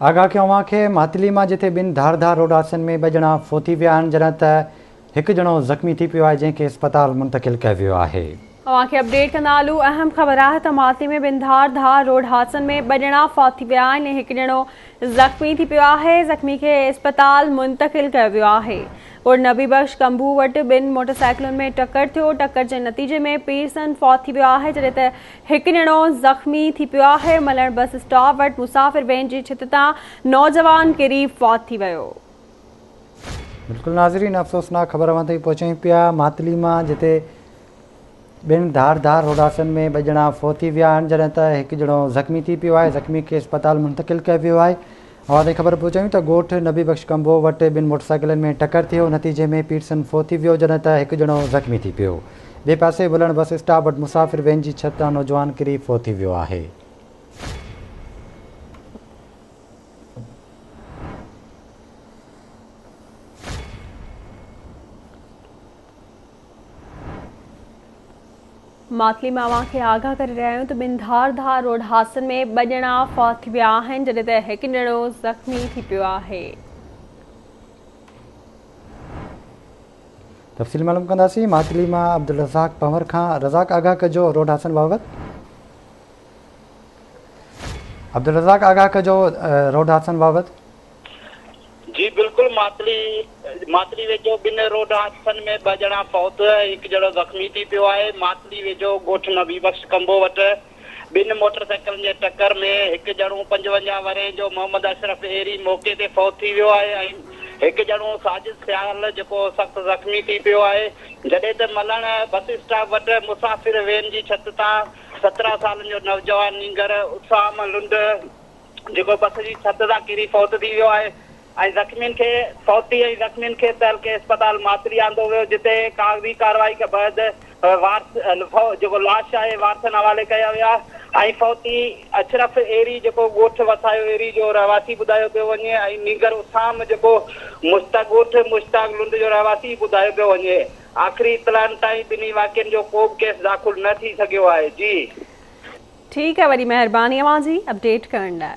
آگاهه ڪيون اوهان کي ماتلي مان جتي ٻن ڌار ڌار روڊ حادثن ۾ ٻه ڄڻا فوت ٿي ويا آهن جڏهن ته هڪ ڄڻو زخمي ٿي پيو آهي جنهن کي اسپتال منتقل ڪيو ويو آهي. اوهان کي اپڊيٽ ڪندا هلون اهم خبر آهي ته ماتلي ۾ ٻن ڌار ڌار روڊ حادثن ۾ ٻه ڄڻا فوت ٿي ويا آهن ۽ هڪ ڄڻو زخمي ٿي پيو آهي زخمي کي اسپتال منتقل ڪيو ويو آهي ڳوٺ نبي بخش ڪنڀو وٽ ٻن موٽرسائيڪلن ۾ ٽڪر ٿيو ٽڪر جي نتيجي ۾ پيرسن فوت ٿي ويو آهي جڏهن ته هڪ ڄڻو زخمي ٿي پيو آهي، ملڻ بس اسٽاپ وٽ مسافر وين جي ڇت تان نوجوان ڪري فوت ٿي ويو. بلڪل ناظرين افسوسناڪ خبر اوهان تائين پهچايون پيا ماتلي مان جتي ٻن ڌار ڌار روڊ حادثن ۾ ٻه ڄڻا فوت ٿي ويا آهن جڏهن ته هڪ ڄڻو زخمي ٿي پيو آهي زخمي کي اسپتال منتقل ڪيو ويو آهي اوهان تائين خبر پهچايون ته ڳوٺ نبي بخش ڪمبو وٽ ٻن موٽرسائيڪلن ۾ ٽڪر ٿيو، نتيجي ۾ پيرسن فوت ٿي ويو جڏهن ته هڪ ڄڻو زخمي ٿي پيو. ٻئي پاسي ولڻ بس اسٽاپ وٽ مسافر وين جي ڇت تان نوجوان ڪري فوت ٿي ويو آهي. ماتلي مان اوهان کي آگاهه ڪري رهيا آهيون ته ٻن ڌار ڌار روڊ حادثن ۾ ٻه ڄڻا فوت ٿي ويا آهن جڏهن ته هڪ ڄڻو زخمي ٿي پيو آهي. تفصيل معلوم ڪنداسين ماتلي مان عبدالرزاق پنهور کان رزاق آگاهه ڪجو روڊ حادثن بابت عبدالرزاق آگاهه ڪجو روڊ حادثن بابت. جي بلڪل ماتلي ماتلي ويجهو ٻن روڊ حادثن ۾ ٻه ڄڻا فوت ۽ هڪ ڄڻو زخمي ٿي پيو آهي ماتلي ويجهو ڳوٺ نبي بخش ڪمبو وٽ ٻن موٽر سائيڪلن جي ٽڪر ۾ هڪ ڄڻو 55 ورهين جو محمد اشرف ايري موقعي تي فوت ٿي ويو آهي ۽ هڪ ڄڻو ساجد سيال جيڪو سخت زخمي ٿي پيو آهي جڏهن ته ملڻ بس اسٽاپ وٽ مسافر وين جي ڇت تان 17 سالن جو نوجوان نينگر اسام لنڊ جيڪو بس جي ڇت تان ڪري فوت ٿي ويو آهي ۽ زخمين کي فوتي ۽ زخمين کي تعلقي اسپتال ماتلي آندو ويو جتي ڪاغذي ڪارروائي کان بعد وارث جيڪو لاش آهي وارثن حوالي ڪيا ويا ۽ فوتي اشرف ايري جيڪو ڳوٺ وسايو ايري جو رهواسي ٻڌايو پيو وڃي ۽ نينگر اسام جيڪو مشتاق ڳوٺ مشتاق لنڊ جو رهواسي ٻڌايو پيو وڃي آخري اطلاعن تائين ٻنهي واقعن جو ڪوبه ڪيس داخل نه ٿي سگهيو آهي جي. ٺيڪ آهي وڏي مهرباني اوهان جي اپڊيٽ ڪرڻ لاء.